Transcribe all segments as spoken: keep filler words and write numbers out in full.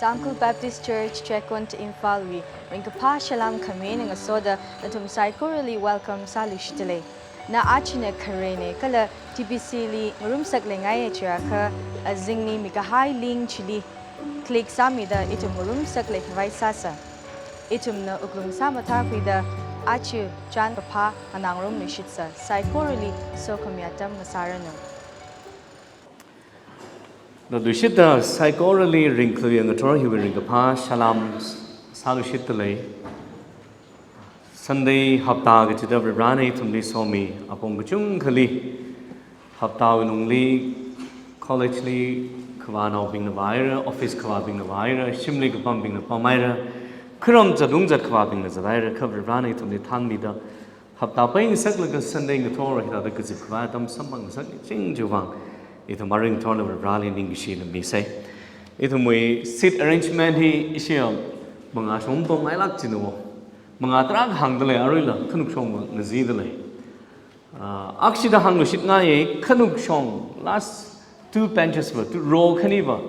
Tangkhul Baptist Church, Checkon, Imphal wui ringkaphā salām khami eina ngasoda nathum saikorali welcome sāluishitalei. Na achina kharena kala T B C li ngarumsak leingaiya chiakha, azingli mikahai link chili click sāmida ithum ngarumsak leikhavai sāsa. Ithumna wuklung sāmathākhuida achi chān kaphā nganāngarumluishitsa. Saikorali sokhami atam ngasāranu. Ngatluishitta saikorali ringkhalui ngathor hiwui ringkaphā salām sāluishitalei. Sunday hapta kachida Varivarana ithumli somi apong kachungkhali, haptawui lungli college li khavānaobingna vāhaira, office khavābingna vāhaira, shimli kapambingna pamhaira, kharam zatung zat khavābingna zathaira, kha Varivarana ithumli thanmida hapta peingasaklaga Sunday ngathor hithāda kazip khavai atam samphang ngasakching chiwui vang ithum aring ngathorla Varivarali ningkashila misei. Ithumwui seat arrangement hi ishiya mangā shong pamngailāk chinu. Mangā tarākha hāngdalei, aruila khanuk shong ngazidalei. Ah, akshida hāngluishitngaiya, khanuk shong last two benches va, two row khaniva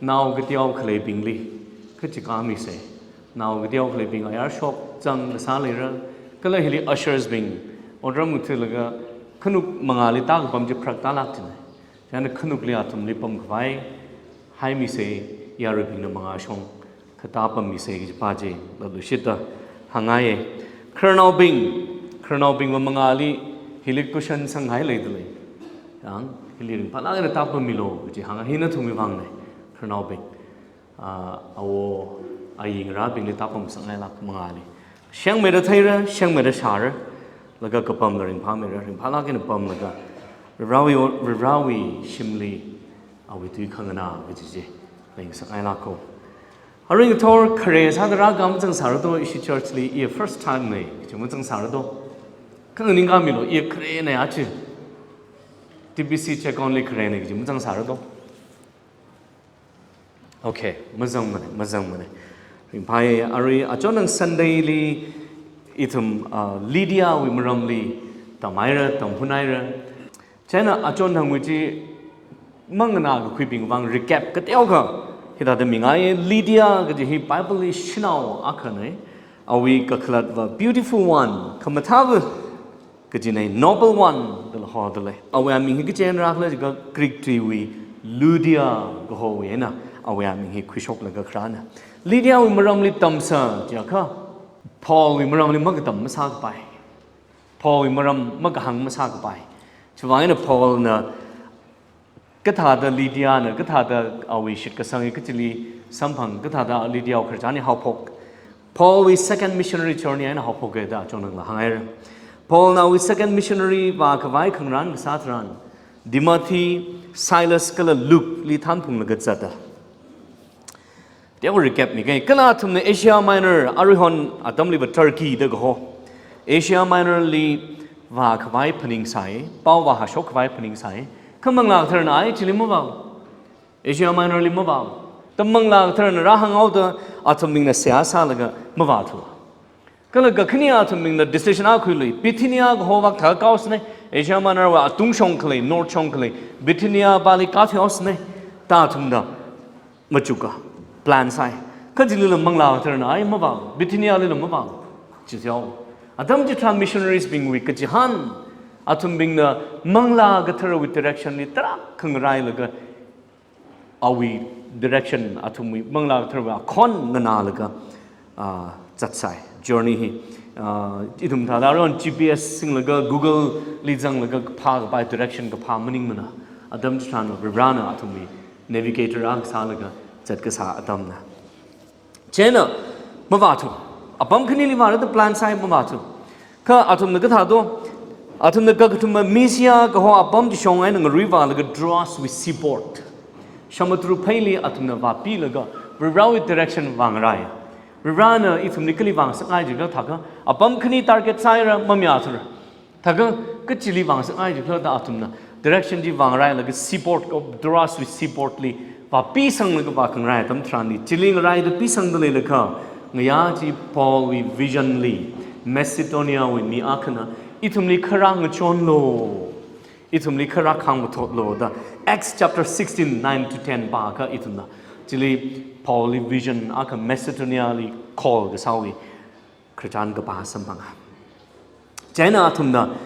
nao kateo khaleibingli kachikā misei. Nao kateo khaleibing ayar shok zang kasā leira, kala hili ushers bing otram ngathalaga khanuk mangāli tākapam chi pharaktālāk china. Chieina khanukli athumli pamkhavai haimisei, yaruibingna mangā shong kha tāpammisei kajipa chi ngatluishitta hāngngaiya. Khararnaobing, khararnaobingva mangāli hili cushion sanghai leidalei. Yang, hili ringphālāk eina tāpammilu kaji hānga, hi nathumwui vangna, khararnaobing. Ah, awo, ayi ngarābingli tāpamngasakngailāk mangāli. Shengmeida theira, shengmeida shāra, laga kapamla ringphāmeira, ringphālāk eina pamlaga Varivarawui, Varivarawui shimli awui tui khanganā kaji chi leingasakngailāk ko. Aring ngathor khare sāda rākā mazangsāra do, ishi church li iya first time na kaji mazangsāra do. Kha nganingkāmilu, iya kharena achi. T B C Checkon li kharena kaji mazangsāra do. Okay, mazangmana, mazangmana. Ringphāya, arui achonnang Sunday li ithum, ah, Lydia wui maramli tamhaira, tamphunhaira. Chieina achonnangwui chi manganā kakhuibing vang recap kateokha hithāda mingaiya. Lydia kaji hi Bible li shanao akhana, awui kakhalatva beautiful one, khamathāva kajina, noble one dala hodalei. Awui aming hi kachi eina rākhala jiakha Greek tuiwui Lydia kahowui eina awui aming hi khuishoklaga kharāna. Lydia wui maramli tamsa jiakha Paul wui maramli makatam masākapai. Paul wui maram makahāng masākapai. Chiwui vang eina Paul na kathāda Lydia na, kathāda awui shitkasang hi kachili samphang, kathāda Lydia wui khararchan hi haophok. Paul wui second missionary journey eina haophoka da achonnangla hānghaira. Paul na awui second missionary vākhavai khangarān kasā tharan, Timothy, Silas kala Luke li thanphunglaga zata. Teo recap mika, kala athumna Asia Minor, aruihon atamliva Turkey da kaho, Asia Minor li vākhavai phaningsai, pao vāhāshokkhavai phaningsai. Kha Manglā Katharana ai chili mavā, Asia Minor li mavā. Tam Manglā Katharana rāhānghaoda athumbingna seihā sālaga mavāthu. Kala kakhane athumbingna decision akha khuilui, Bithynia kaho vak thākhaosana, Asia Minor wui atungshong khalei, north shong khalei Bithynia pali kāthuihaosana, da athumna machuka, plan sai. Kha chilila Manglā Katharana ai mavā, Bithynia lila mavā. Chitheo. Atam chitharan missionaries bingwui kachihān, athumbingna Manglā Katharawui direction li tarākha ngarailaga, awui direction, athumwui Manglā Katharawui akhon nganālaga, ah, zatsai, journey hi. Ah, ithum thāda aruihon G P S singlaga, Google li zanglaga kaphā kapai direction kaphā maningmana. Atam chitharan Varivarana athumwui navigator akha sālaga zatkasā atamna. Chieina mavāthu. Apam khanili vāra da plan sai mavāthu. Kha athumna kathā do, athumna kakathuma Mysia kaho apam chi shong eina ngarui vālaga Troas wui seaport, samudra pheili athumna vāpilaga Varivarawui direction vāngarai. Varivarana ithumli kali vāngasakngai jikhala thākha, apam khani target sāhaira, mamayāthura. Thākha kachili vāngasakngai jikhala da athumna direction chi vāngarailaga seaport, Troas wui seaport li vāpisanglaga vākhangarai atam tharanli, chili ngaraida pisangda leilakha, ngayā chi Paul wui vision li Macedonia wui mi akhana ithumli kharā ngachonlu, ithumli kharā khāngmathotlu da Acts chapter sixteen, nine to ten pākha ithumna Chili Paulli vision akha Macedoniali call kasāwui khararchan kapā samphanga. Chieina athumna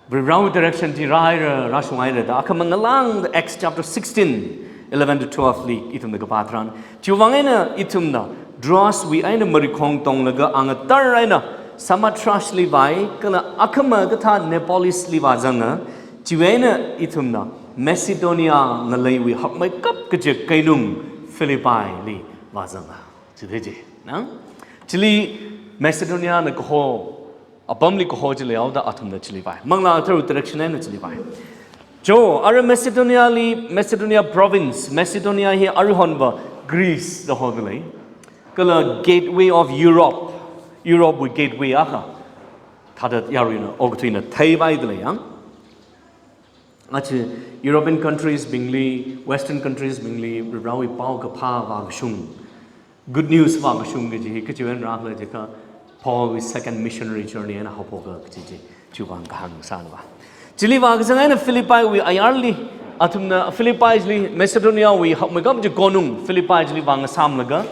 Varivarāwui direction chi rāhaira, rāshunghaira da akha mangalāngda Acts chapter sixteen, eleven to twelve li ithumna kapā tharan. Chiwuivang eina ithumna Troaswui eina marikhong tonglaga angatar eina Samothrace li vāi, kala akhama kathā Neapolis li vāzanga, chiwui eina ithumna Macedonia ngaleiwui hakmeikap kaji keinung Philippi li vāzanga. Chithei chi, na? Chili Macedonia na kaho, apamli kaho chi leihaoda athumna chili vāi. Manglā Katharawui direction eina chili vāi. Jo, ara Macedonia li, Macedonia province, Macedonia hi aruihonva Greece da hoda lei. Kala gateway of Europe, Europe wui gateway akha. Thāda yaruina, okathuina theivaida lei yang. Achi European countries bingli, Western countries bingli, Varivarāwui paokaphā vākashung, good news vākashung kaji hi kachiwui eina rākhala jiakha Paulwui second missionary journey eina haophoka kaji chi, chiwuivang kahāng sāna va. Chili vākazang eina Philippiwui ayarli, athumna Philippi chili Macedoniawui hakmeikap kaji keinung Philippi chili vāngasāmlaga,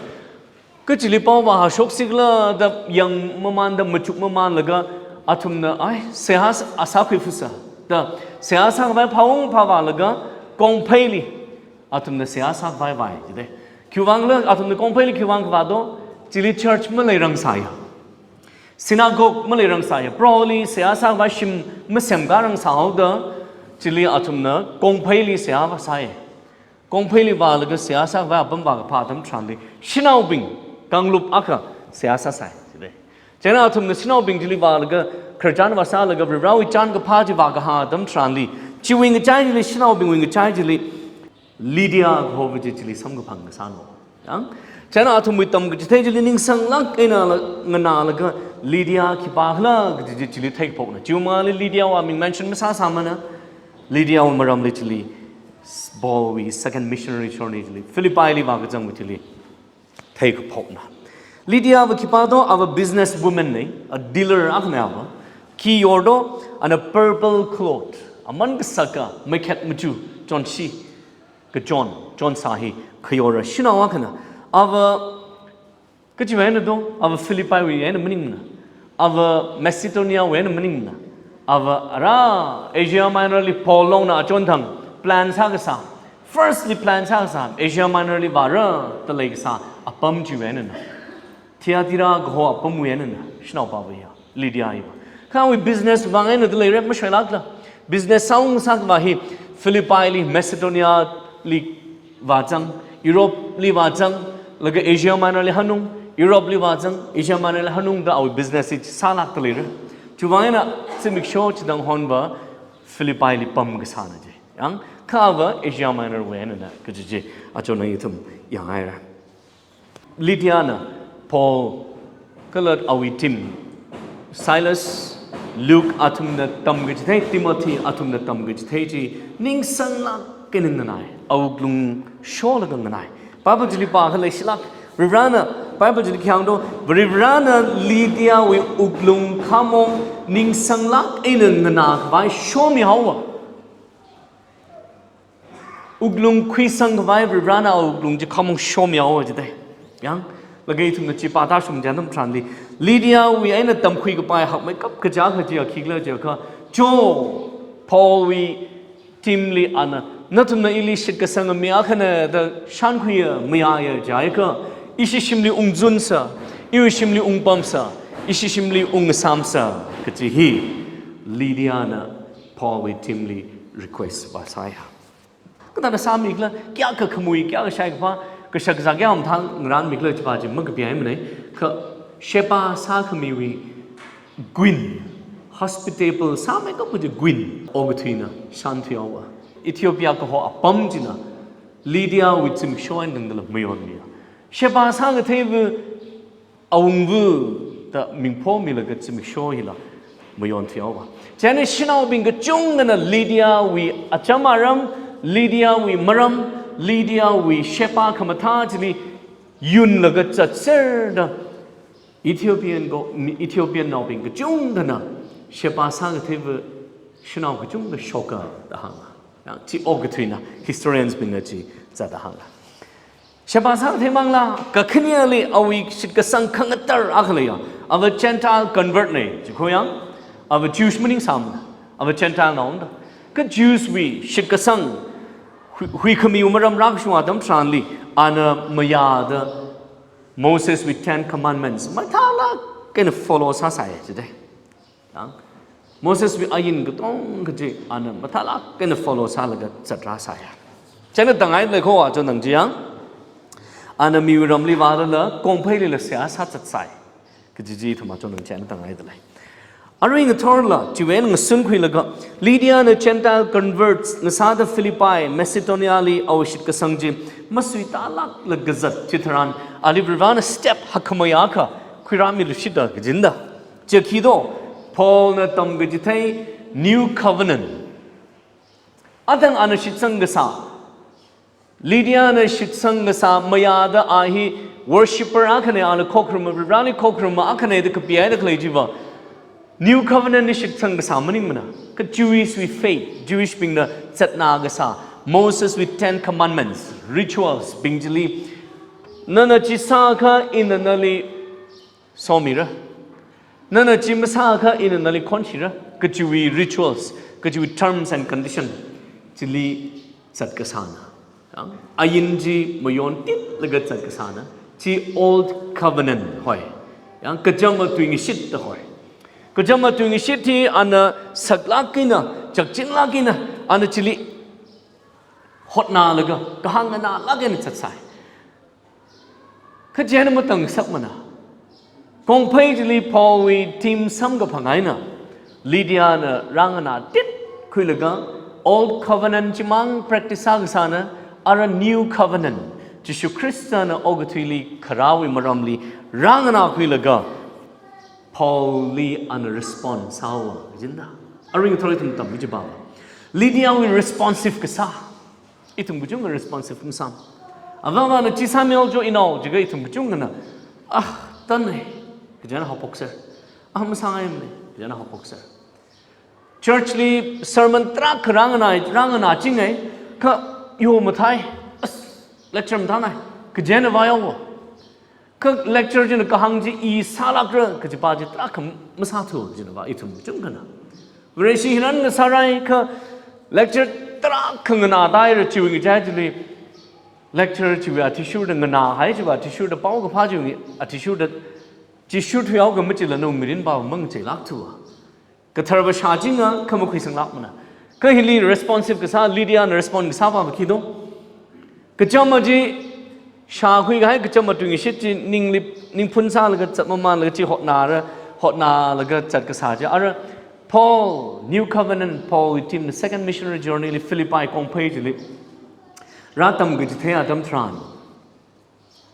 kachili pao vāhāshoksikhala da yangmamānda machukmamānlaga athumna, ai, seihā sā, sākhuiphutsa da seihā sākhavai phāung phāvālaga kongpheili athumna seihā sākhavai vāi jide. Khiwuivangla athumna kongpheili khiwuivang kavā do, chili church maleirangsāya. Synagogue maleirangsāya. Proholi seihā sākhavai shim masemkārangsā haoda, chili athumna kongpheili seihā vāsāi. Kongpheili vālaga seihā sākhavai apam vākaphā atam tharanli, shanaobing, kanglup akha seihā sāsai jide. Chieina athumna shanaobing chili vālaga, khararchan vāsālaga, Varivarāwui chānkaphā chi vākahā atam tharanli, chiwui ngachai chili, shanaobingwui ngachai chili, Lydia kaho kaji chili samkaphang kasāna. Yang, chieina athumwui tamkachithei chili ningsanglāk eina la, nganālaga, Lydia khipākhala kaji chi chili theikaphokna. Chiwui mangāli Lydiawui aming mention masāsāmana. Lydiawui maramli chili, Paulwui second missionary journey chili, Philippili vākazangwui chili theikaphokna. Lydiava khipā do, ava business woman na, a dealer akhana ava. Khi yor do, ana purple cloth, aman kasaka, meikhet machu, chonshi, kachon, chonsā hi khayora shanao akhana. Ava kachiwui eina do, ava Philippiwui eina maningmana. Ava Macedoniawui eina maningmana. Ava ara Asia Minorli Paul longna achon thang plan sākasā. Firstly plan sākasā, Asia Minorli vāra da leikasā apam chiwui einana. Thyatira kaho apamwui einana, shanaopava ya, Lydia iva. Kha awui business vang eina da leira, mashoilākla. Business sāung sākhavā hi Philippili, Macedoniali vāzang, Europeli vāzang, laga Asia Minorli hanung, Europeli vāzang, Asia Minorli hanungda awui business hi sālākda leira. Chiwuivang eina zimiksho chithanghonva Philippili pamkasāna je. Yang, kha ava Asia Minorwui einana kaji chi, achon ithum yanghaira. Lydiana Paul kala awui team, Silas, Luke athumna tamkachithei, Timothy athumna tamkachithei chi ningsanglāk eina nganai, awuklung sholaga nganai. Bible chili pākha leishilāk, Varivarāna, Bible chili khi hāng do, Varivarāna Lydiawui wuklung khamong ningsanglāk eina nganākhavai shomihaowa. Wuklung khuisangkhavai Varivarāna awuklung chi khamong shomihaowa jidai. Yang, laga ithumna chi pāda shungchān atam tharanli, Lydiawui eina tamkhuikapai hakmeikap kaja kaji a khikhala jiakha, jo, Paulwui teamli ana, nathumna ili shitkasanga mi akhana da shānkhuiya, mayāya jiakha, ishi shimli ungzunsa, iwui shimli ungpamsa, ishi shimli ungsāmsa, kaji hi Lydiana Paulwui teamli request vāsāya. Kathāda sāmikhala, kayākha khamui, kayākha shaikaphā, kashak kazā kayākha mathāngarānmikhala chiva chi makapihaimana, kha sheba sākhamiwui guin, hospitable sāmeikap kaji guin, okathuina shānthuihaowa. Ethiopia kaho apam china, Lydiawui zimiksho eina tangdala mayonmiya. Sheba sākatheiva awungva da mingphomilaga zimiksho hila mayonthuihaowa. Chieina shanaobing kachungkhana Lydiawui acham aram, Lydiawui maram, Lydiawui sheba khamathā chili yunlaga zatserda Ethiopian go, Ethiopian naobing kachungkhana sheba sākatheiva shanao kachungkha shoka da hānga. Yang, chi okathuina, historians bingna chi zatda hānga. Sheba sākathei mangla, kakhaneli awui shitkasang khangatar akha leiya. Ava Gentile convert na, chikhoyang, ava Jewish maningsāmana, ava Gentile na ungda. Kha Jews wui shitkasang, hui, huikhamiwui maram rākashung atam tharanli, ana mayāda Moses wui Ten Commandments mathālāk eina follow sāsai jidai. Yang, Moses wui ain katong kaji ana mathālāk eina follow sālaga zatrāsai ya. Chieina tangai leikho achon nang jiyang. Ana miwui ramli vālala, kongpheilila seihā sāzatsai. Kaji chi ithum achon nang chieina tangai dalei. Arui ngathorla, chiwui eina ngasunkhuilaga, Lydia na Gentile converts ngasāda Philippi, Macedonia li awui shitkasang chi masuitālākla kazat chitharan, ali Varivarana step hakmei akha khuirāmiluishita kajina. Chi khi do, Paul na tamkachithei New Covenant. Athang ana shitsang kasā, Lydia na shitsang kasā mayāda a hi worshipper akhana, ala khokharuma, Varivarali khokharuma akhana da kapihaida khalei chiva New Covenant li shitsang kasā maningmana. Kha Jewish wui faith, Jewish bingna zatna kasā, Moses wui Ten Commandments, rituals bing chili, nana chi sākha ina nali somira. Nana chi masākha ina nali khonshira. Kachiwui rituals, kachiwui terms and condition chili zat kasāna. Yang, ain chi mayontitlaga zat kasāna. Chi Old Covenant hoi. Yang, kachama tuingashit da hoi. Kachama tuingashit hi ana saklāk eina, chakchinglāk eina, ana chili hotnalaga, kahāng nganālāk eina zatsai. Kha chieina matāngasakmana. Kongphei chili Paul wui team samkaphang eina, Lydia na rānganātitkhuilaga, Old Covenant chimang practice sākasāna, ara New Covenant, Jishu Khristana okathuili kharāwui maramli rānganākhuilaga, Paul li ana respond sāhaowa kajina. Arui ngathor ithum tammi chiva, Lydia wui responsive kasā. Ithum kachungkha responsive masāma. Avāvana chi sāmihaocho inao, jiakha ithum kachungkhana, ah, tanei, kajina haophokser. Ah, masāngaimana, kajina haophokser. Church li sermon tarākha rānganā, rānganāchingai, kha yo mathāi, as, lecture mathānai, kajina vāyaowa. Kha lecture china kahāng chi i sālākra, kajipa chi tarākha masāthu jinava ithum kachungkhana. Vareshi hinan ngasārai kha lecture tarākha nganādaira chiwui ngachai chili. Lecture chiwui athishurda nganāhai chiva athishurda paokaphā chiwui athishurda, Jishu thuihaoka machila nung mirinva mang cheilākthuwa. Kathar vāshāchinga kha makhuisanglākmana. Kha hili responsive kasā, Lydia na respond kasāva khi do. Kachama chi shākhui kahai kachama tuingashit chi ningli, ningphun sālaga zat mamanlaga chi hotnara, hotnalaga zat kasā chi. Ara Paul, New Covenant, Paul wui team na second missionary journey li Philippi kongphei chili rātamkachithei atam tharan,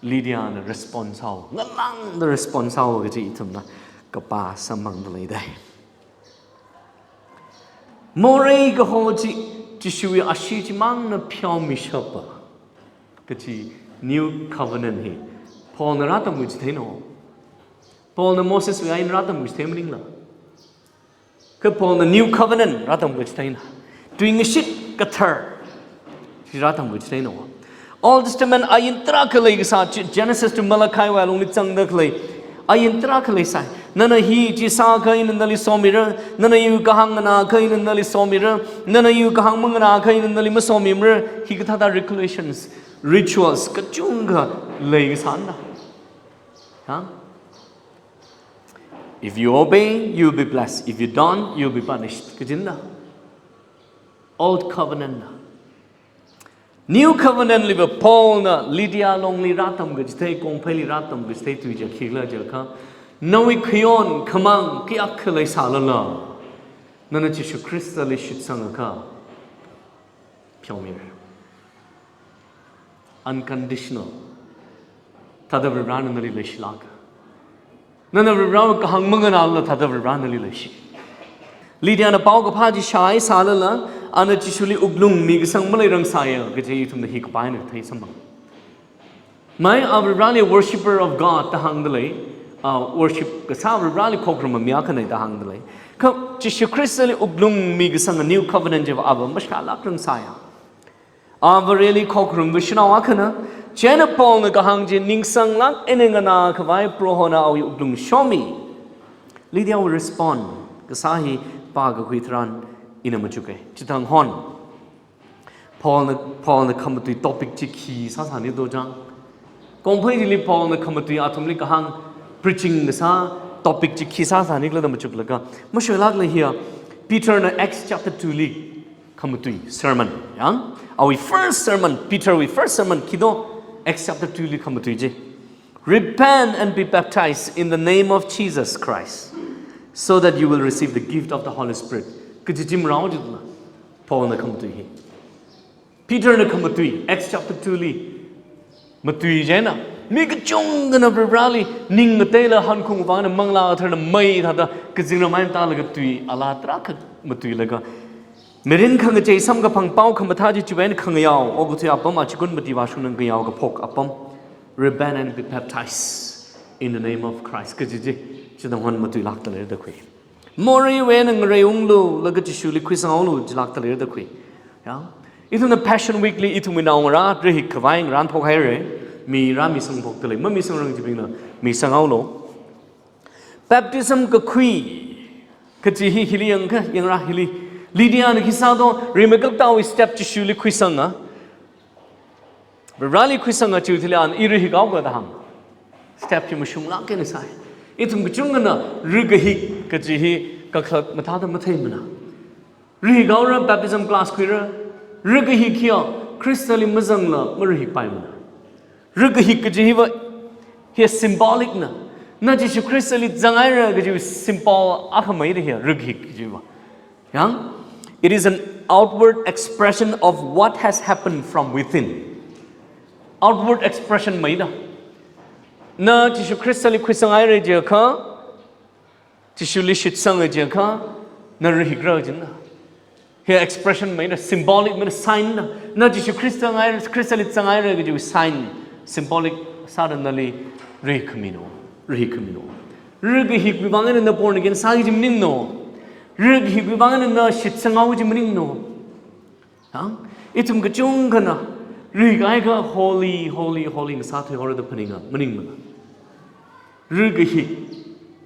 Lydia na response sāhaowa, ngalāngda response sāhaowa kaji ithumna kapā samphangda leidai. Morei kaho chi, Jishuwui ashee chimangna pheomishapa kaji New Covenant hi Paul na rātamkachitheina. Paul na Moses wui ain rātamkachithei maningla. Kha Paul na New Covenant rātamkachitheina. Tuingashit kathar chi rātamkachitheina. Old Testament ain tarākha leikasā chi, Genesis to Malachi wui alungli zangda khalei ain tarākha leisai. Nana hi chi sākha ina nali somira, nana iwui kahāng nganākha ina nali somira, nana iwui kahāng manganākha ina nali masomimara, hikathāda regulations, rituals kachungkha leikasāna. Ha? If you obey, you'll be blessed. If you don't, you'll be punished. Kajina. Old Covenant na. New Covenant liva Paul na Lydia longli rātamkachithei, kongpheili rātamkachithei tui chi khikhala jiakha, nawui khayon khamāng kayākha leisālala, nana Jishu Khristali shitsangakha pheomira. Unconditional. Thāda Varivarana nali leishilāka. Nana Varivarawui kahāng manganālala thāda Varivarana nali leishi. Lydia na paokaphā chi shāhaisālala, ana Jishuli wuklung mikasang maleirangsāya kaji ithumna hi kapai eina theisamphang. Mai a Varivarali worshipper of God da hāngda lei, a worship kasā Varivarali khokharuma mi akhana da hāngda lei. Kha Jishu Khristali wuklung mikasang a New Covenant chiva ava mashālākrangsāya. A Vareli khokharum Vishnu akhana, Chieina Paulna kahāng chi ningsanglāk eina nganākhavai Prohona awui wuklung shomi. Lydiawui respond kasā hi pākakhui tharan ina machuka. Chithang hon. Paulna, Paulna khamatui topic chi khi sāsāni do chang. Kongphei chili Paulna khamatui athumli kahāng preaching kasā topic chi khi sāsāni khala da machuklaga. Mashoilākla hiya Peterna Acts chapter two li khamatui sermon, ya? Awui first sermon, Peterwui first sermon khi do, Acts chapter two li khamatui chi. "Repent and be baptized in the name of Jesus Christ, so that you will receive the gift of the Holy Spirit." Kaji chi marao jitla, Paulna khamatui hi. Peterna khamatui, Acts chapter two li, matui chieina, mi kachungkhana Varivarali ning ngateila hankhung vāngna manglā atharna mei thāda kazingram eina tālaga tui alā tarākha matuilaga, mirin khangachei samkaphang pao khamathā chi chiwui eina khangayao, okathui apam achikun mati vāshungna ngayao kaphok apam, "Repent and be baptized in the name of Christ," kaji chi, chithang hon matuilākda leida khui. Moreiwui eina ngareiunglu, laga Jishuli khuisangaolu jilākda leida khui. Ya. Ithumna Passion Week li ithumwui naongarā rahik khavai ngarān phokhaira, mi rāmisang phokda lei, mamisang rang chibingna misanghaolu. Baptism kakhui kaji hi hili yangkha, yangra hili. Lydiana khi sā do, rimeikaptawui step Jishuli khuisanga. Varivarali khuisanga chiwui thili ana i rahikhaoka da hāng. Step hi mashunglāk eina sāi. Ithum kachungkhana rahik kaji hi kakhalat mathāda matheimana. Rahikhaora baptism class khuira. Rahik hiya Khristali mazangla marahikpaimana. Rahik kaji hiva, hiya symbolic na. Na Jishu Khristali zanghaira kaji symbol akhamei da hiya rahik kaji hiva. Yang, it is an outward expression of what has happened from within. Outward expression mei da. Na Jishu Khristali khuisanghaira jiakha, Jishuli shitsanga jiakha, na rahikra jina. Hiya expression mei na, symbolic mei na, sign na. Na Jishu Khrista ngai, Khristali zanghaira kaji sign, symbolic sāda nali rahikmino, rahikmino. Rahik hiwui vang eina na born again sāki kaji maningno. Rahik hiwui vang eina na shitsanghaoki kaji maningno. Ha? Ithum kachungkhana rahik haiakha holy, holy, holy ngasāthuihaora da phaninga, maningmana. Rahik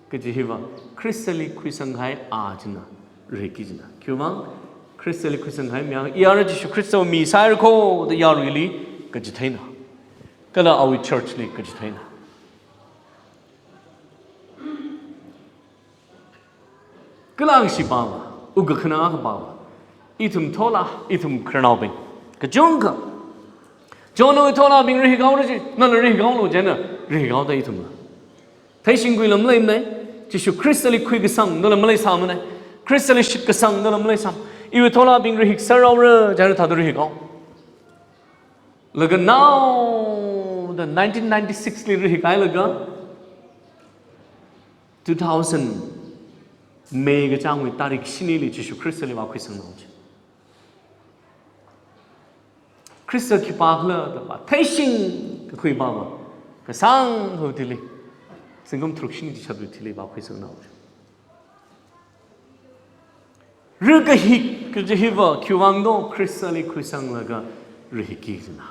kaji hiva Khristali khuisanghai a china rahikki jina. Khiwuivang Khristali khuisanghai mi akha, i ara Jishu Khristawui mi sāhaira kho da yaruili kachitheina. Kala awui church li kachitheina. Kala kashi pāva, wukkhanang akha pāva. Ithum thola, ithum khararnaobing kachungkha, Jonahwui tholabing rahikhaora ji, nala rahikhaolu jina, rahikhaoda ithumla. Theishingkhuila maleimanei, Jishu Khristali khuikasang nala maleisāmanei, Khristali shitkasang nala maleisāmanei. Iwui tholabing rahikserhaora jina thāda rahikhao. Laga naoda nineteen ninety-six li rahikhailaga, two thousand May kachāngwui tarik shinili Jishu Khristali vākhuisangnao ji. Khrista khipākhala da vātheishingkakhui pāva, kasānghaoda thili, zingkum tharuk shini chishapwui thili vākhuisangnao ji. Rahik kaji hiva khiwuivang do, Khristali khuisanglaga rahikki jina.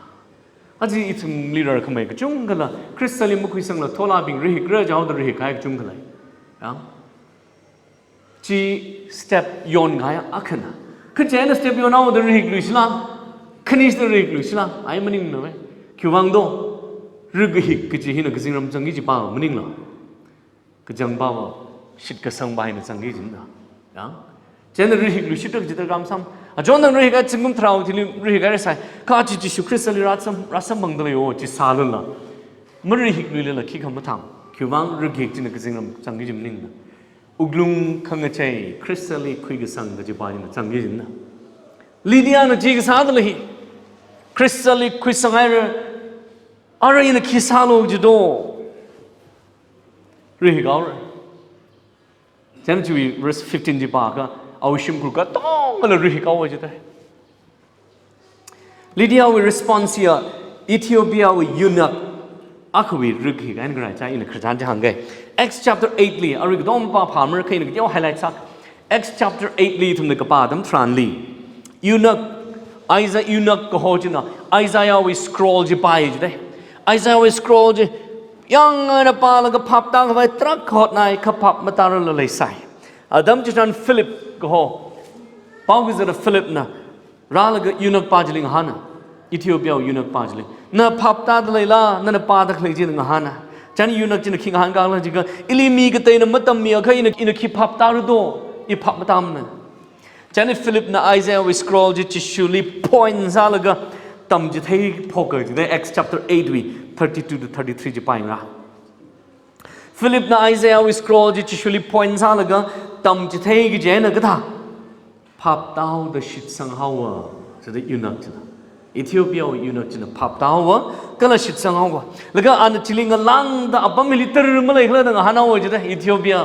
Aja ithumli rarkhamei kachungkhala, Khristali makhuisangla tholabing rahikra jihaoda rahikhai kachungkha lei. Ya? Chi step yonkahai akhana. Kachieina step yonhaoda rahikluishila, khanishida rahikluishila, ai maningmana. Khiwuivang do, rahik kaji hina kazingram zangki kaji pāva maningla, kachangpāva shitkasangpā hina zangki jina. Ya? Chieina rahikluishitra kaji tarākha sam. Achon nang rahikhai zingkum tharāwui thili rahikhaira sai. Kha chi Jishu Khristali rāsam, rāsamphangda leiyo, chi sālala, marahikluilala khikha mathang. Khiwuivang rahik china kazingram zangki kaji maningna. Wuklung khangachei Khristali khuikasang kaji pā hina zangki jina. Lydiana chi kasāda lei hi. Khristali khuisanghaira, ara ina khi sālu ji do. Rahikhaora. Chieina chiwui verse fifteen chi pākha, awui shimkhur katongala rahikhaowa jidalei. Lydiawui response hiya Ethiopiawui eunuch akhawui rahik eina kharā chieina khararchan chi hāngga. Acts chapter eight li, arui katonga pāphamara kha ina kateo highlight sā. Acts chapter eight li ithumna kapā atam tharanli, eunuch, Isaiah, eunuch kaho china Isaiahwui scroll chi pāi jidalei. Isaiahwui scroll chi yangna pālaga phap tākhavai tarākha hotnai, kha phap matāra leisai. Atam chitharan Philip kaho, pao kazata Philipna rālaga eunuch pā chili ngahāna. Ethiopia eunuch pā chili, na phap tāda leila, nana pāda khalei chi ngahāna. Chieina eunuch china khi ngahānkhala jiakha, ili mi kateina matammiakha ina, ina khi phap tāra do, i phap matāmana. Chieina Philipna Isaiahwui scroll chi Jishuli point sālaga tamchithei phoka jida, Acts chapter eight wui thirty-two to thirty-three chi pāyanglu. Philipna Isaiahwui scroll chi Jishuli point sālaga tamchithei kaji eina kathā, phap tāhaoda shitsang haowa, jida eunuch china. Ethiopia eunuch china phap tāhaowa, kala shitsang haowa. Laga ana chili ngalāngda apam hili tara maleikhala da ngahānhaowa jida Ethiopia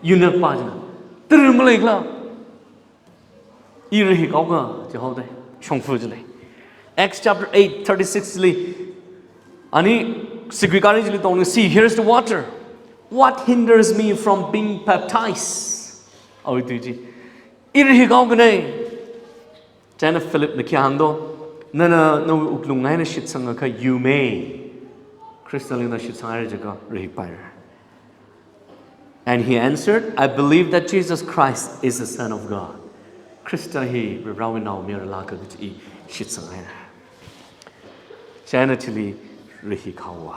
eunuch pā china. Tara maleikhala. I rahik haoga, jihaoda, shongfa chili. Acts chapter eight thirty-six li, ani, siguigari chili tongni, "See, here's the water. What hinders me from being baptized?" Awui tui chi, "I rahik haoga nei." Chieina Philipna khi hāng do, "Nana nawui wuklung eina shitsangakha you may." Khristali na shitsanghaira jiakha rahik paira. And he answered, "I believe that Jesus Christ is the Son of God." Khrista hi Varivarawui Naomayara lāka kaji i shitsanghaira. Chieina chili rahik haowa.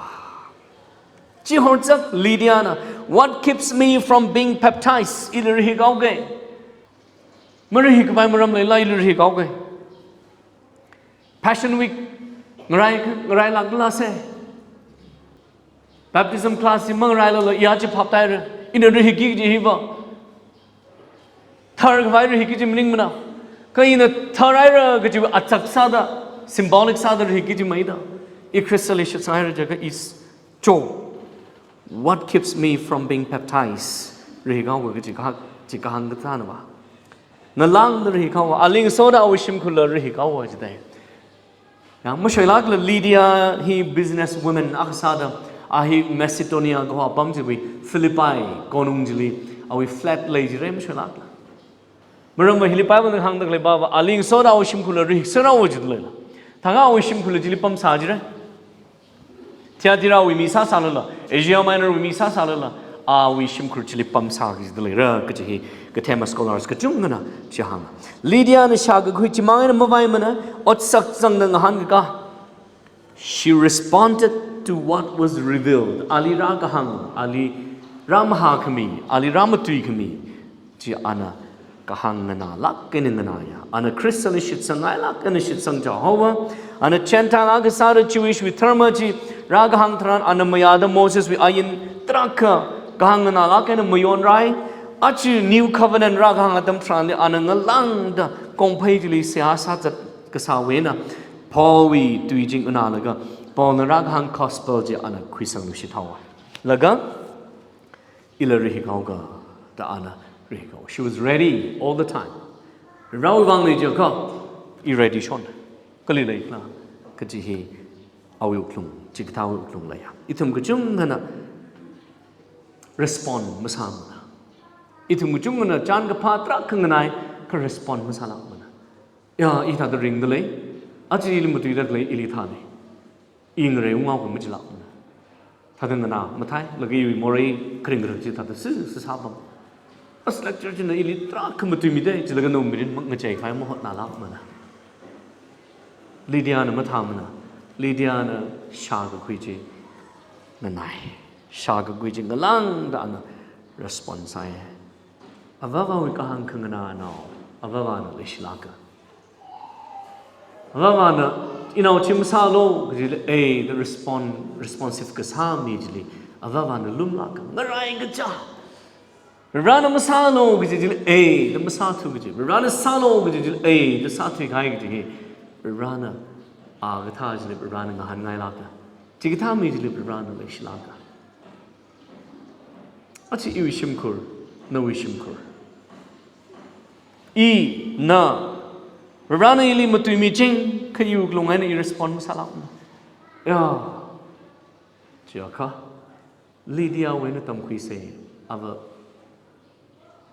Chihorchak Lydiana, "What keeps me from being baptized?" Ili rahik haoga. Marahik khavai maram leila ili rahik haoga. Passion Week ngarai, ngarailākla se. Baptism class chi mangarailala iya chi phap tāhaira. Ina rahikki kaji hiva tharkhavai rahikki kaji maningmana. Kha ina tharhaira kaji achak sāda, symbolic sāda rahikki kaji maida. I Khristali shitsanghaira jiakha i s-, cho. "What keeps me from being baptized?" Rahik haoga kaji kahak, chi kahāng kathāna va. Ngalāngda rahik haowa, ali ngasoda awui shimkhurla rahik haowa jida. Ya, mashoilākla Lydia hi business woman akha sāda, a hi Macedonia kaho apam chiwui Philippi konung chili, awui flat lei jira mashoilākla. Maramva hili Bible na hāngda khalei va, ali ngasoda awui shimkhurla rahik sāra haowa jida leila. Thākha awui shimkhurla chili pamsā jira. Thyatirawui mi sāsālala, Asia Minorwui mi sāsālala, awui shimkhur chili pamsā kajida leira kaji hi kathema scholars kachungana chi hānga. Lydiana shākakhui chimang eina mavaimana, otsak zangda ngahānkaka. She responded to what was revealed. Ali rākahāng, ali rāmahākhami, ali rāmatuikhami chi ana kahāng nganālāk eina nganāya. Ana Khristali shitsangngailāk eina shitsangchaohaowa. Ana Gentile akha sāda Jewish wui dharma chi rākahāng tharan ana mayāda Moseswui ain tarākha kahāng nganālāk eina mayonrai. Aja New Covenant rākahāng atam tharanli ana ngalāngda kongphei chili seihā sāzat kasāwui eina Paulwui tui chi nganālaga, Paulna rākahāng gospel chi ana khuisangluishit haowa. Laga, ila rahik haoga, da ana rahik haowa. She was ready all the time. Varivarawui vang lei jiakha, i ready shon. Kali leikhala, kaji hi awui wuklung, chikathāwui wuklung leiya. Ithum kachungana respond masāmana. Ithum kachungana chānkaphā tarākha nganai, kha respond masālākmana. Ya, i thāda ringda lei, aja ili matuida khalei ili thānei. I ngareiunghaoga machilākmana. Thāda nganā mathei, laga iwui morei kharing kharak chi thāda si, si sāpam. As lecture china ili tarākha matuimida, chilaga nawui mirin ma-, ngacheikhavai mahotnālākmana. Lydiana mathāmana. Lydiana shākakhui chi nganai. Shākakhui chi ngalāngda ana respond sāi. Avāvawui kahāng khanganānao, Avāvana leishilāka. Avāvana, "Inao chi masālu," kajili, "Ei," da respond, responsive kasā mi chili Avāvana lumlāka. Ngarai kacha. Varivarana masālu kaji chili, "Ei," da masāthu kaji. Varivarana sālu kaji chili, "Ei," da sāthuikahai kaji hi Varivarana, a kathā chili Varivarana ngahānngailāka. Chikathā mi chili Varivarana leishilāka. Aja iwui shimkhur, nawui shimkhur. I, na, Varivarana ili matuimiching, kha iwui wuklung eina i respond masālākmana. Ya. Chiakha, Lydiawui eina tamkhuisa, ava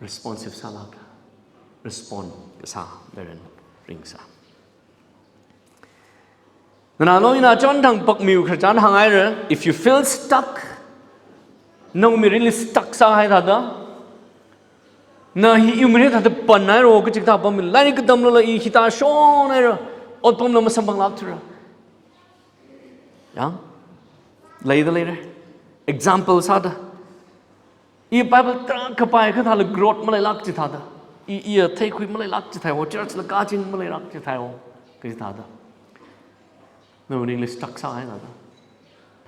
responsive sālāka. Respond kasā, maren ringsa. Nganālu ina chonthang pakmiu khararchan hānghaira, if you feel stuck, nawui mirinli stuck sāhai thāda, na hi iwui mirin thāda panhaira, kachikathā apam, lairik katamlala i hithā shonhaira, otpamla masamphanglākthura. Ya? Leida leira. Example sāda. I Bible tarākha pāi kathāla growth maleilāk chithāda. I, iya theikhui maleilāk chithāi wo, church la kachin maleilāk chithāi wo, kachithāda. Nawui mirinli stuck sāhai thāda.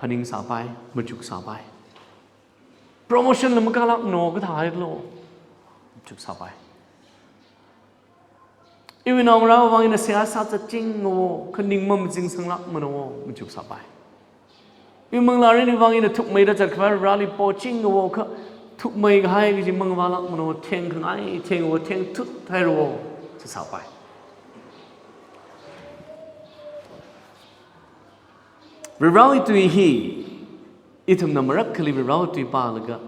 Phaningsāpai, machuksāpai. Promotion la makālākmano kathāhailo. Machuksāpai. Iwui naongarāwui vang ina seihā sāzatchinga wo, kha ning mamazingsanglākmana wo, machuksāpai. Iwui manglā mirinwui vang ina thukmeida zatkhavai Vareli pochinga wo, kha thukmeikahai kaji mangavālākmana wo, thengkhangai, theng wo, thengthut haira wo, chi sāpai. Varewui tui hi, ithumna marākhali Varewui tui pālaga,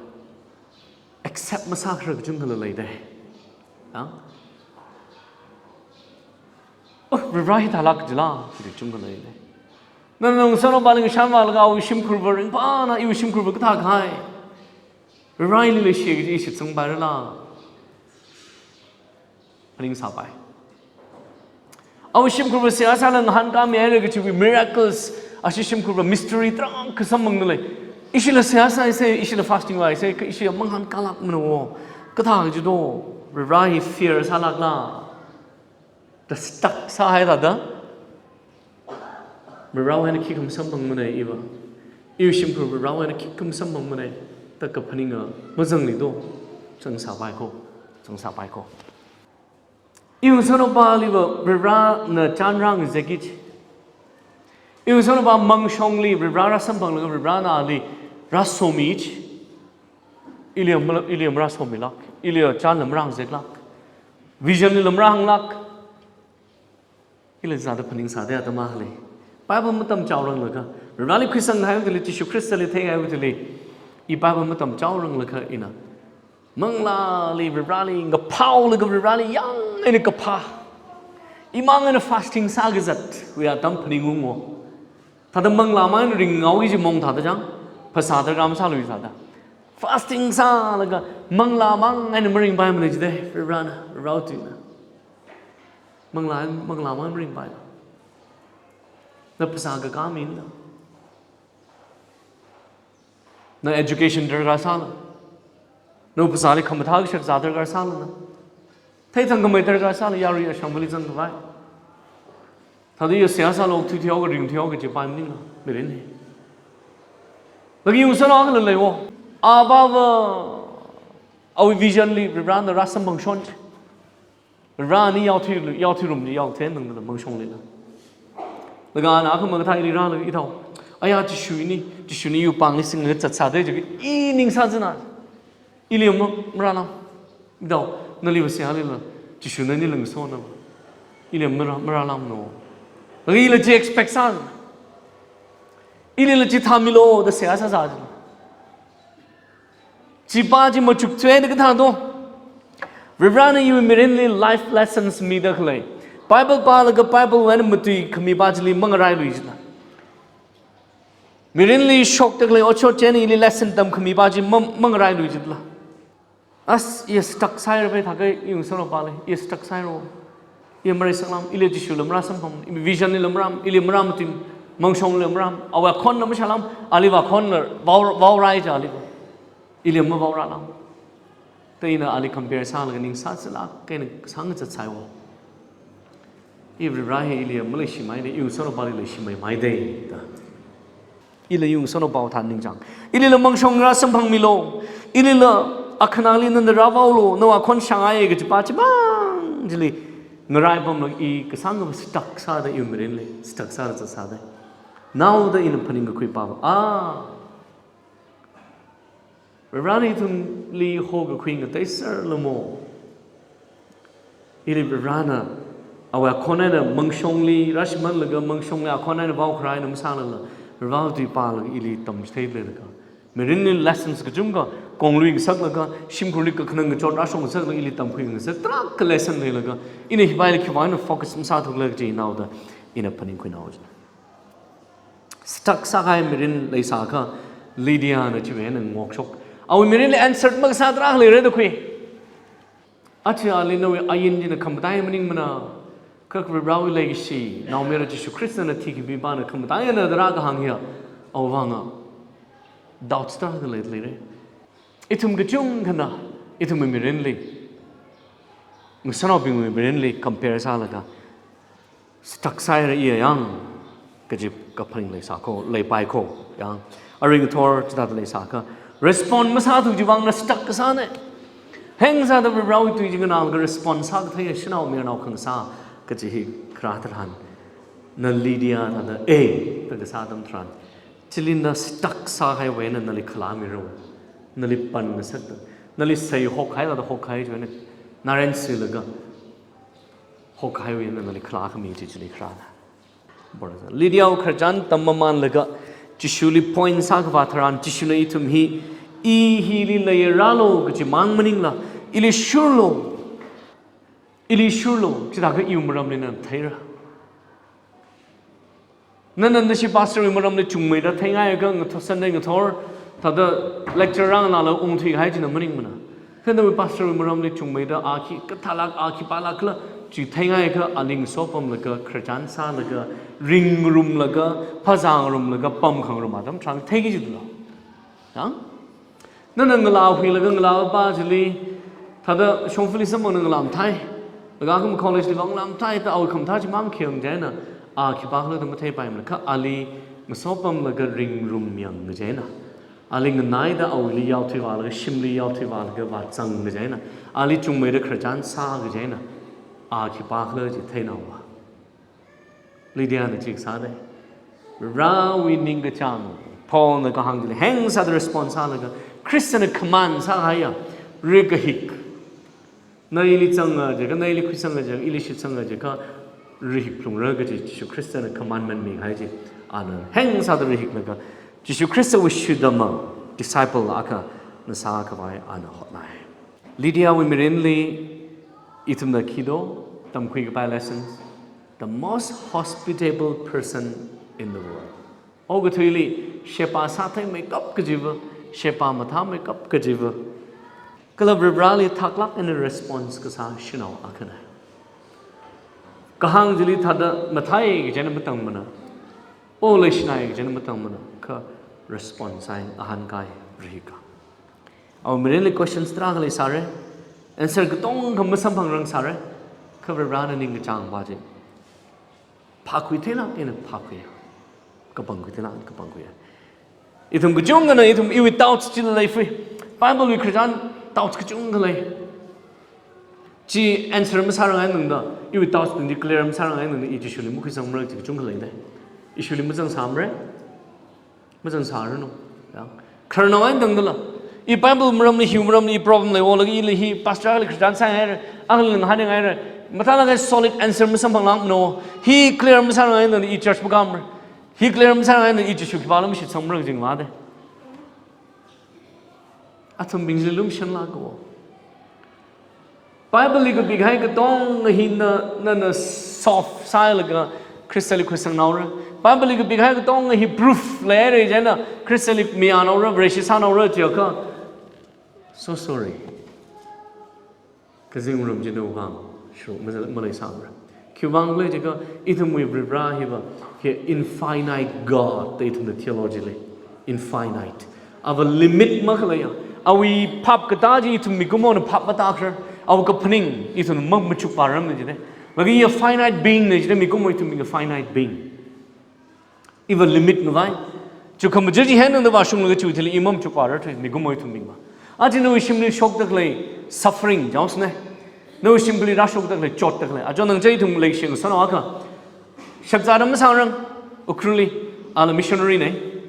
accept masākharar kachungkhala leida. Ya? Oh, Vare hithālāk jila, kachungkhala leida. Nana ngasotnaobali ngashanvālaga awui shimkhurva ringphāna, iwui shimkhurva kathākahai. Vareli leishi kaji shitsangpairala. Phaningsāpai. Awui shimkhurva seihā sālaga ngahānkāmihaira kajiwui miracles, ashi shimkhurva mystery tarākha samphangda lei. Ishila seihā sāhaisa, ishila fasting vāhaisa, kha ishila mangahānkālākmana wo. Kathā kajido, Vare hi fear sālākla. Da stuck sāhai thāda. Varewui eina khikha masamphangmana iva. Iwui shimkhurva Varewui eina khikha masamphangmana. Da kaphaninga mazangli do. Zangsāpai ko. Zangsāpai ko. Iwui ngasotnaobaliva Varena chān rāngazeki ji. Iwui ngasotnaoba mangshongli Vare rāsamphanglaga Varena ali rāsomi ji. Ili mala, ili marāsomilāk. Ili chānla marāngazeklāk. Vision lila marāhānglāk. Ila zada phaningsāda atam akhali. Bible matamchao ranglaga. Vareli khuisang haiwui thili, Jishu Khristali theingai haiwui thili. I Bible matamchao ranglaga ina. Manglāli, Vareli, ngaphālaga Vareli, yang eina kaphā. Imang eina fasting sākazatwui atam phaningungo. Thāda manglāmang eina ringhaoki kaji mong thāda chang. Phasā darkar masālui thāda. Fasting sālaga manglāmang eina maringpaimana jida, Varena, Varewui tuina. Manglā, manglāmang maringpai. Na phasā kakā mina. Na education darkar sāla. Na phasāli khamathā kashak zā darkar sāla na. Theithangkhamei darkar sāla, yarui ashangvali zangkhavai. Thāda ya seihā sālu, thuithuihaoga, ringthuihaoga kaji pai maningla, mirin hi. Laga iwui ngasotnao akhala lei wo. Avāva, awui vision li Varena rāsamphangshon. Varena yaothui, yaothuirum ji, yaothui nangda mangshonglila. Laga ana akha makathā ili rālaga ithao. Aya Jishu ini, Jishuna iwui pāngli singlaga zatsāda ji, i ning sāzana. Ili ma, marālam. Ithao, naliva seihālila. Jishuna nila ngasona. Ili mara, marālamno. Laga ila chi expect sā. Ilila chithāmilo da seihā sāsā ji. Chi pā chi machukthuida kathādo. Varena iwui mirinli life lessons mida khalei. Bible pālaga Bible wui eina matuikhami pā chili mangarailuijila. Mirinli shokda khalei otshot chi eina ili lesson tamkhami pā chi ma, mangarailuijila. As, iya stuck sāhaira pai thākha iwui ngasotnaobali, iya stuck sāhairo. Iya mareisanglam, ili Jishula marāsamphang, i vision lila marāma, ili marāmatui, mangshonglila marāma, awui akhonna mashālam, aliva akhonna vao, vaorai ja aliva. Ili mavaorālam. Da ina ali compare sālaga ning sāzalāk, kaina sāngazatsai wo. I Vare hi ili maleishimaida, iwui ngasotnaobali leishimeimaida, da. Ila iwui ngasotnaobao thāda ningchāng. Ilila mangshong rāsamphangmilo. Ilila akhana ali nanda rāvaolo, nawui akhon shāngaiya kaji pā chimang chili. Ngarai pamlaga i kasāngva stuck sāda iwui mirinli, stuck sāda zatsāda. Naoda ina phaningkakhui pāva. Ah. Varena ithumli hokakhui ngateiserlamo. Ili Varena, awui akhon eina mangshongli, rāshimānlaga mangshongli akhon eina vaokharai eina masālala, Varewui tui pālaga ili tamchitheilāka. Mirinli lessons kachungkha, konglui ngasaklaga, shimkhurli kakhanang kachot rāshong ngasaklaga, ili tamkhui ngasak, tarākha lesson leilaga, ina hivaili khiwui vang eina focus masāthuklaga chi naoda, ina phaningkhuinao ji. Stuck sākahai mirin leisākha, Lydiana chiwui eina ngokshok. Awui mirinli answer makasā tarākha leira da khui. Achi ali nawui ain china khamataiya maningmana. Kha Varivarawui leikashi, naomayara Jishu Khristana thikami pāna khamataiya na da rākahāng hiya, awui vanga doubts tarākha lei, leira. Ithum kachungkhana, ithumwui mirinli, ngasānaobingwui mirinli compare sālaga, stuck sāhaira iya yang, kaji kaphaning leisā kho, leipai kho, yang. Arui ngathor chithāda leisākha, respond masāthu chiwui vang na stuck kasāna. Heng sāda Varivarawui tui chi nganālaga respond sākathei shanao mayarnao khangasā, kaji hi kharā tharan, na Lydia thāda, eh, da kasā atam tharan, chili na stuck sākahaiwui eina nali khalāmira. Nali pan ngasakta. Nali sei hokhai thāda hokhai chiwui eina, naren silaga hokhaiwui eina nali khalākhami chi chili kharāna. Lydiawui khararchan tam mamānlaga, Jishuli point sākhavā tharan, Jishuna ithum hi, i hili leiralo kaji mang maningla, ili shurlo, ili shurlo, chithākha iwui maramli nana theira. Nana nashi pastorwui maramli chungmeida theingaikha ngathor Sunday ngathor, thāda lecture rānganāla ungthuikahai china maningmana. Kha nawui pastorwui maramli chungmeida a khi kathālāk, a khipālākla chi theingaikha ali ngasopamlaga, khararchan sālaga, ringrumlaga, phazā ngarumlaga, pamkhangarum atam tharan theiki jidula. Yang? Nana ngalā huilaga ngalā pa chili, thāda shongfali samphangna ngalā mathei. Laga akha college li vang ngalā mathei, thāda awui khamathā chi mang khayang chieina, a khipākhala da matheipaimana, kha ali ngasopamlaga ringrum yang chieina, ali nganaida awuili yaothuivālaga, shimli yaothuivālaga vāzang chieina, ali chungmeida khararchan sā chieina, a khipākhala chi theinaowa. Lydiana chi kasāna. Varivarawui ningkachāng, Paulna kahāng chili heng sāda respond sālaga, Khristana command sāhaiya, rikahik. Na ili zanga jiakha, na ili khuisanga jiakha, ili shitsanga jiakha, rihik phalungra kaji Jishu Khristana commandment mikahai chi, ana heng sāda rihiklaga, Jishu Khristawui shidama disciple akha ngasākhavai ana hotnai. Lydiawui mirinli ithumna khi do, tamkhuikapai lessons, the most hospitable person in the world. Okathuili, sheba sātheimeikap kajiva, sheba mathāmeikap kajiva, kala Varivarali thaklāk eina response kasā shanao akhana. Kahāng chili thāda mathei kajina matangmana, o leishinai kajina matangmana, kha response sāi ahānkai rihika. Awui mirinli questions tarākha leisāra, answer katonga masamphangrang sāra, kha Varivarana ningkachāng pa chi phākhui theilāk eina phākhuiya. Kapangkhui theilāk eina kapangkhuiya. Ithum kachungkhana ithum iwui doubts chila leifui. Bible wui khararchan doubts kachungkha lei. Chi answer masārangai tangda, iwui doubts bing chi clear masārangai tangda, i Jishuli makhuisangmara chi kachungkha leida. Ishuli mazangsāmara. Mazangsāranu. Ya. Khararnao eina tangdala, i Bible maramli, hiwui maramli i problem lei, olaga ili hi pastor akhali khararchan sāngaira, akhali ngahānngaira, mathālāk eina solid answer masamphanglākmana. Hi clear masārangai tangda i church makāmara. Hi clear masārangai tangda i Jishu khipāla mashitsangmara jingvāda. Athumbing chili lumashanlāka. Bible li kapikahai katonga hi na, nana solve sālaga Khristali khuisangnaora. Bible li kapikahai katonga hi proof leira chieina Khristali mayānaora, Vareshi sānaora jiakha, so sorry. Kazingrum china vang shuruk male-, maleisāmara. Khiwuivang khala jiakha, ithumwui Varivara hiva, hi infinite God da ithumna theology li. Infinite. Ava limit makhaleiya. Awui phap katā chi ithum mikumona phap matākharar. Awui kaphaning ithum mamachuk pāramna jida. Laga i finite being na jida, mikumo ithumbing finite being. Iva limit ngavai. Chukhamajir chi hennangda vāshunglaga chiwui thili i mamachuk pārarthui, mikumo ithumbingva. Aja nawui shimli shokda khalei suffering, jaosne. Nawui shimli rāshokda khalei, chotda khalei. Aja nang chai ithum leishing sānao akha. Shakzāda masāngarang, Ukhrulli, ala missionary na,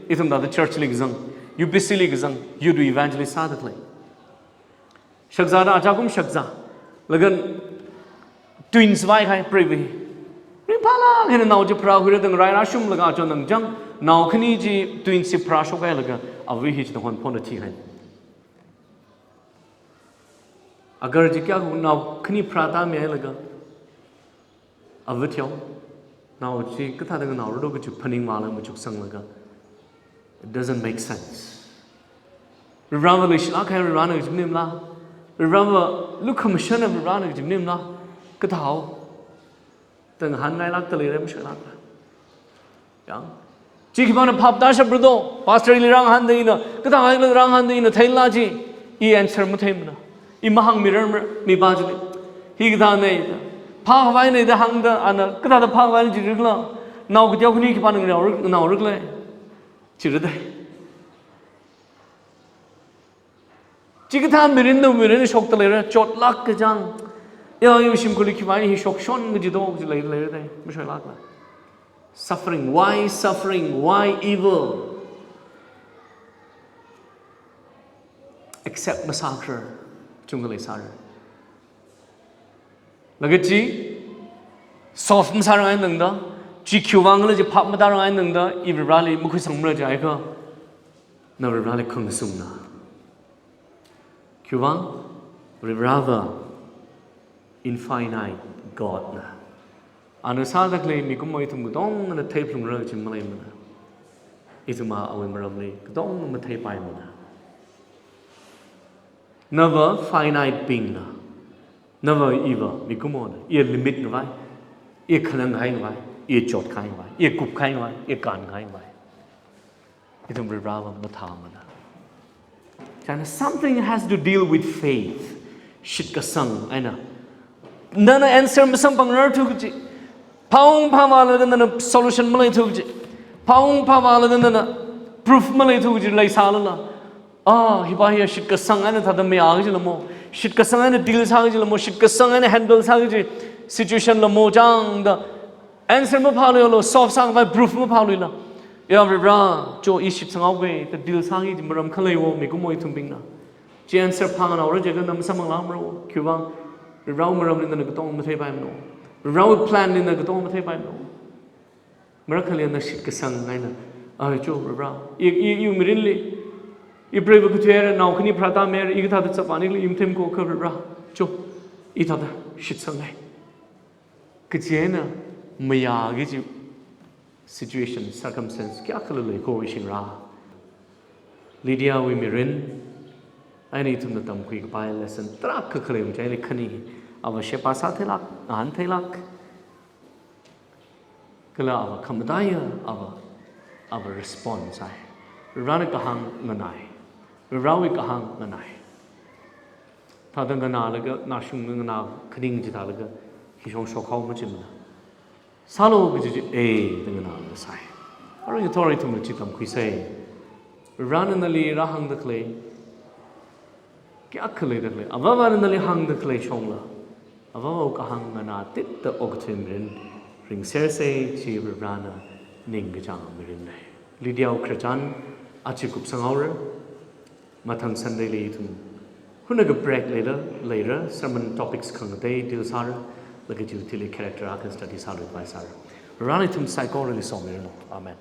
ithum thāda church li kazang, U P C li kazang, youth evangelist sāda khalei. Shakzāda aja kum shakzā. Laga twins vāhai preiva hi. Ringphālāk eina nao chi pharākhuira da ngarai rāshunglaga aja nang chang, nao khani chi twins chi pharāshokhailaga, ava hi chithāda honphona thihai. Agar chi kayākha nao khani pharātāmihailaga, ava theo. Nao chi kathāda nganaorado kachi phaningmala machuksanglaga. It doesn't make sense. Varivarāva leishilāk kahai Varivarāna kachi maningla? Varivarāva lukhamashana Varivarāna kachi maningla? Kathāhao? Da ngahānngailākda leira, mashoilākla. Yang. Chi khipāna phap tāshapra do? Pastor ili rāngahānda ina, kathāngaila rāngahānda ina theila chi, i answer matheimana. I mahāngmirarmara, mipā chili. Hikathāna da. Phākhavaina da hāngda, ana kathāda phākhavaina chi rikla? Nao kateo khani khipāna nganaorik-, nganaorikla? Chira da. Chikathā mirinna mirin shokta leira, chotlāk kachang. Ya, iwui shimkhurli khipāna hi shokshon kaji do, kaji lei, leira da. Mashoilākla. Suffering, why suffering, why evil? Accept masākharar, chungkha leisāra. Laga chi, solve masārāngai tangda, chi khiwui vangkhala chi phap matārāngai tangda, i Varivarāli makhuisangmara jiakha, na Varivarāli khangasungna. Khiwui vang, Varivarāva infinite God na. Ana sāda khalei mikumo ithum katongana theiphalungra kachi maleimana. Ithumva awui maramli katongana matheipaimana. Nava finite being na. Nava iva mikumona. Iya limit ngavai. Iya khanang kahai ngavai. Iya chot kahai ngavai. Iya kup kahai ngavai. Iya kan kahai ngavai. Ithum Varivarāva mathāmana. China something has to deal with faith. Shitkasang eina. Nana answer masamphangrarthu kaji. Phāung phāvālaga nana solution maleithu kaji. Phāung phāvālaga nana proof maleithu kaji leisālala. Ah, hipā hiya shitkasang eina thāda mayā kajila mo. Shitkasang eina deal sā kajila mo. Shitkasang eina handle sā kaji situation la mo chang da. Answer maphāluilu, solve sāngavai proof maphāluila. Ya Varivarā, cho i shitsanghaoga, da deal sāki kaji maram khalei wo, mikumo ithumbingna. Chi answer phānganaora jiakha na masamphangla maro, khiwui vang, Varivarāwui maramli nana katonga matheipaimano. Varivarāwui planli nana katonga matheipaimano. Marakhali na shitkasang eina. Ai cho Varivarā. I, i, iwui mirinli. I preiva kathuira, nao khani pharātāmira, i kathāda chapani khala i matheimako kha Varivarā. Cho. I thāda shitsangngai. Kachi eina mayā kaji situation, circumstance kayākhala leiko ishingra. Lydiawui mirin eina ithumna tamkhui kapai lesson tarākha khalei machili khani, ava sheba sātheilāk, ngahāntheilāk. Kala ava khamataiya, ava, ava respond sāi. Varivarāna kahāng nganai. Varivarāwui kahāng nganai. Thāda nganālaga, nashung nganā khaning chithālaga, hishong shokhao machimana. Sālu kaji chi, eh, da nganālaga sāi. Arui ngathor ithumna chi tamkhuisei. Varivarāna nali rāhāngda khalei, kayākha leida khalei. Avāvana nali hāngda khalei shongla. Avāvawui kahāng nganātitda okathui mirin ringsersei, chi Varivarāna ningkachāng mirin lei. Lydiawui khararchan achi kupsanghaora. Mathang Sunday li ithum hunakha break leila, leira, sermon topics khangatei deal sāra, laga chiwui thili character akha study sāluipai sāra. Varivarāna ithum saikorali somiranu. Amen.